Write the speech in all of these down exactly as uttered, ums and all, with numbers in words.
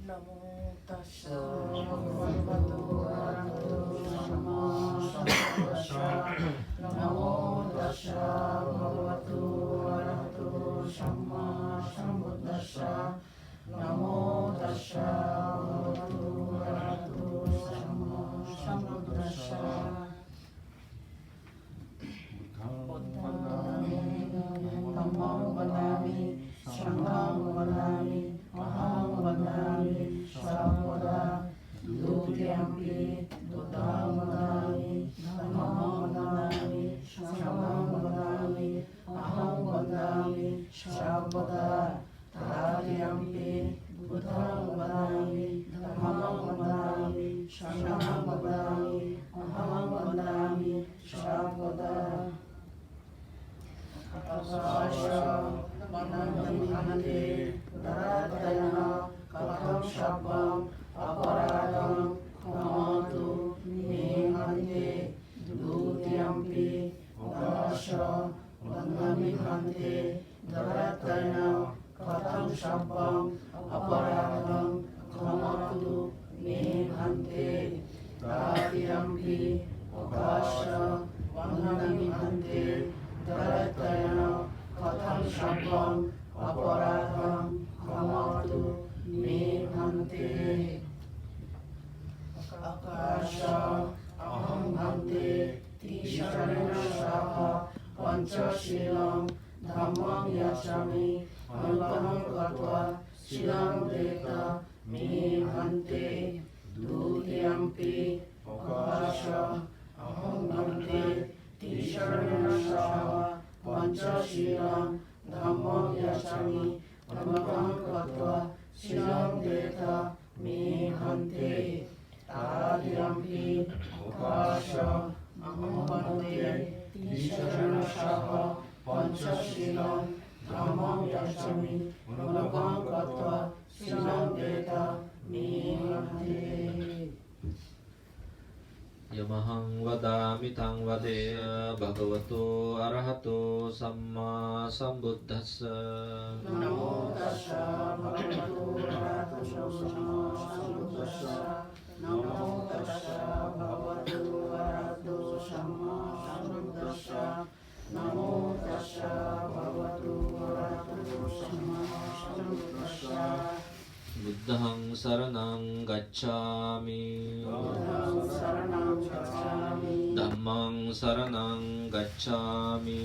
Namo tassa bhagavato arahato sammāsambuddhassa. Namo tassa bhagavato arahato sammāsambuddhassa. Namo tassa bhagavato arahato sammāsambuddhassa. Buddhaṃ vandāmi, dhammaṃ vandāmi, saṅghaṃ vandāmi, ahaṃ vandāmi sabbadā. Dutiyampi buddhaṃ vandāmi, dhammaṃ vandāmi, saṅghaṃ vandāmi, ahaṃ vandāmi sabbadā. Tatiyampi buddhaṃ vandāmi, dhammaṃ vandāmi, saṅghaṃ vandāmi, ahaṃ vandāmi sabbadā. Akāsa vandāmi bhante, dvārattayena kataṃ sabbaṃ aparādhaṃ khamatu me bhante. Dutiyampi akāsa vandāmi bhante, dvārattayena kataṃ sabbaṃ aparādhaṃ khamatu me bhante. Tatiyampi akāsa vandāmi bhante, dvārattayena kataṃ sabbaṃ aparādhaṃ khamatu me bhante. Akāsa ahaṃ bhante tisaraṇena saha pañca sīlaṃ dhammaṃ yācāmi, anuggaham katvā sīlaṃ detha me bhante. Dutiyampi akāsa ahaṃ bhante tisaraṇena saha pañca sīlaṃ dhammaṃ yācāmi, anuggaham katvā sīlaṃ detha me bhante. Tatiyampi akāsa ahaṃ bhante tisaraṇena saha pañca sīlaṃ dhammaṃ yācāmi, anuggaham katvā sīlaṃ detha me bhante. Yamahaṃ vadāmi taṃ vade bhagavato arahato sammāsambuddhassa. Namo tassa bhagavato arahato sammāsambuddhassa. Namo tassa bhagavato arahato sammāsambuddhassa. Namo tassa bhagavato arahato sammāsambuddhassa. Buddhaṃ saraṇaṃ gacchāmi. Buddhaṃ saraṇaṃ gacchāmi. Dhammaṃ saraṇaṃ gacchāmi.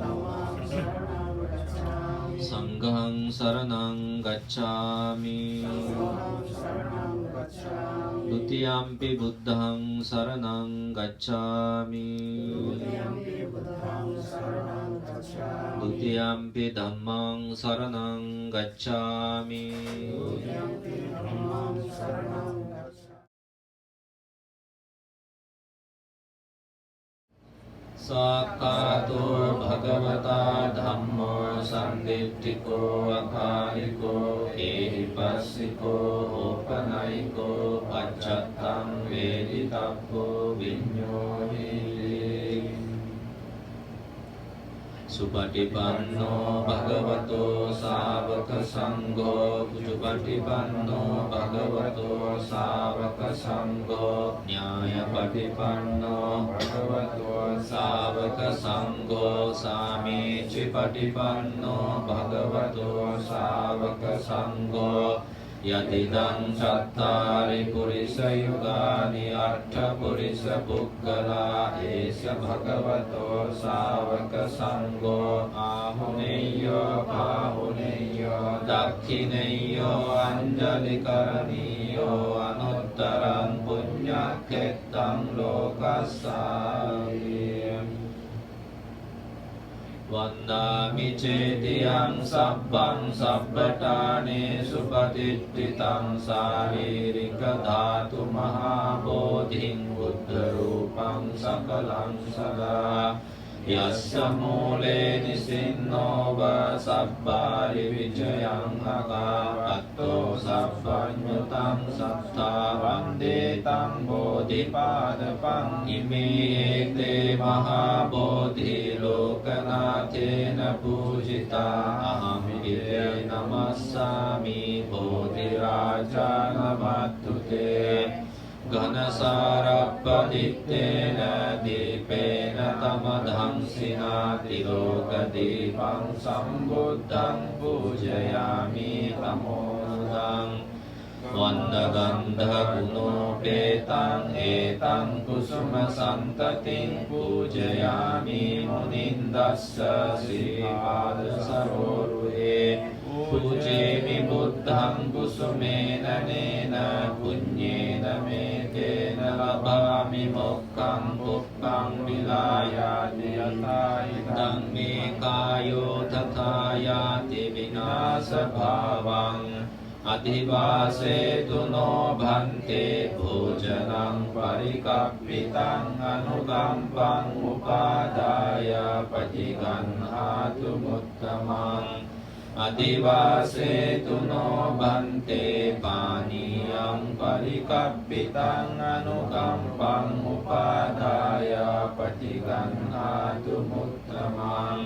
Dhammaṃ saraṇaṃ gacchāmi. Saṅghaṃ saraṇaṃ gacchāmi. Saṅghaṃ saraṇaṃ gacchāmi. Dutiyampi buddhaṃ saraṇaṃ gacchāmi. Dutiyampi buddhaṃ saraṇaṃ gacchāmi. Dutiyampi dhammaṃ saraṇaṃ gacchāmi. Dutiyampi dhammaṃ saraṇaṃ gacchāmi. Svākkhāto bhagavatā dhammo sandiṭṭhiko akāliko ehipassiko opanayiko paccattaṃ veditabbo viññūhīti. Supaṭipanno bhagavato sāvakasaṅgho, ujupaṭipanno bhagavato sāvakasaṅgho, ñāyapaṭipanno bhagavato sāvakasaṅgho, sāmīcipaṭipanno bhagavato sāvakasaṅgho, yadidaṃ cattāri purisayugāni aṭṭha purisapuggalā, esa bhagavato sāvakasaṅgho, āhuneyyo pāhuneyyo dakkhiṇeyyo añjalikaraṇīyo anuttaraṃ puññakkhettaṃ lokassāti. Vandāmi cetiyaṃ sabbaṃ sabbaṭṭhānesu patiṭṭhitaṃ sārīrikadhātu mahābodhiṃ buddharūpaṃ sakalaṃ sadā. Yassa mūle nisinno va sabbāri vijayaṃ akā, patto sabbaññutaṃ satthā vande taṃ bodhipādapaṃ. Ime ete mahābodhi lokanathena pūjitā, ahaṃ te namassāmi bodhirājā namatthu te. Ghanasārappadittena dīpena tamadamsinā tilokadīpaṃ sambuddhaṃ pūjayāmi tamonadan. Vandagandhaguṇopetan etan kusumasantatiṃ pūjayāmi munindassa sirīpādasaroruhe. Pūjemi buddhaṃ kusumenaṇena puññena metena labhāmi mokkhaṃ pubbaṃ vilāyāti yathā idaṃ me kāyo tathāyāti vināsabhāvaṃ. Adhivāsetu no bhante bhojanaṃ parikappitaṃ anukampaṃ upādāya paṭiggaṇhātumuttamaṃ. Adhivāsetu no bhante pānīyaṃ parikappitaṃ anukampaṃ upādāya paṭiggaṇhātumuttamaṃ.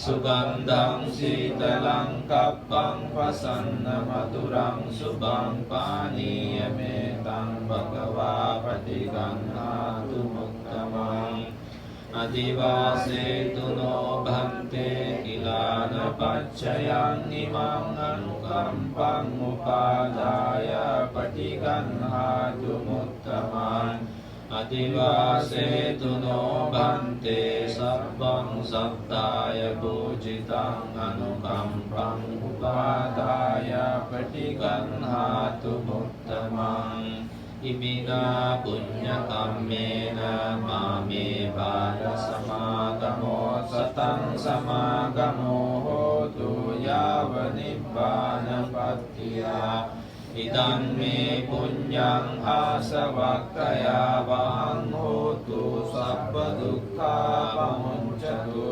Sugandhaṃ sītalaṃ kappaṃ pasannamadhuraṃ subhaṃ pānīyametaṃ bhagavā paṭiggaṇhātumuttamaṃ. Adhivāsetu no bhante gilānapaccayaṃ imaṃ anukampaṃ upādāya paṭiggaṇhātumuttamaṃ. Adhivāsetu no bhante sabbaṃ satthāya pūjitaṃ anukampaṃ upādāya paṭiggaṇhātumuttamaṃ. Iminā puññakammena māmeva yassāmāgamo sataṃ samāgamo hotu yāva nibbānapattiya. Idaṃ me puññaṃ āsavakkhayāvahaṃ hotu sabbadukkhā pamuñcatu.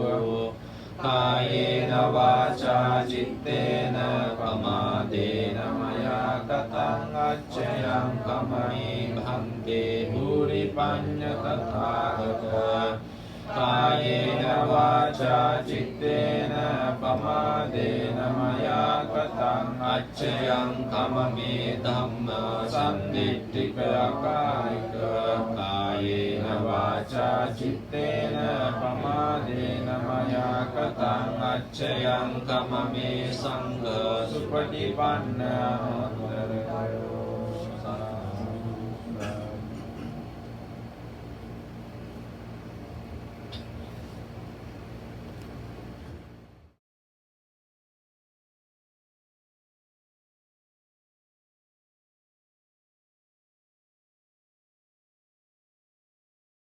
Kāyena vācā cittena pamādena mayā kataṃ accayaṃ khamami bhante bhūri puññatathāgata. Kāyena vācā cittena pamādena mayā kataṃ accayaṃ khamami dhammasandiṭṭhika akālika. Kāyena vācā cittena pamādena mayā kataṃ accayaṃ khamami saṅgha supaṭipanna anuttara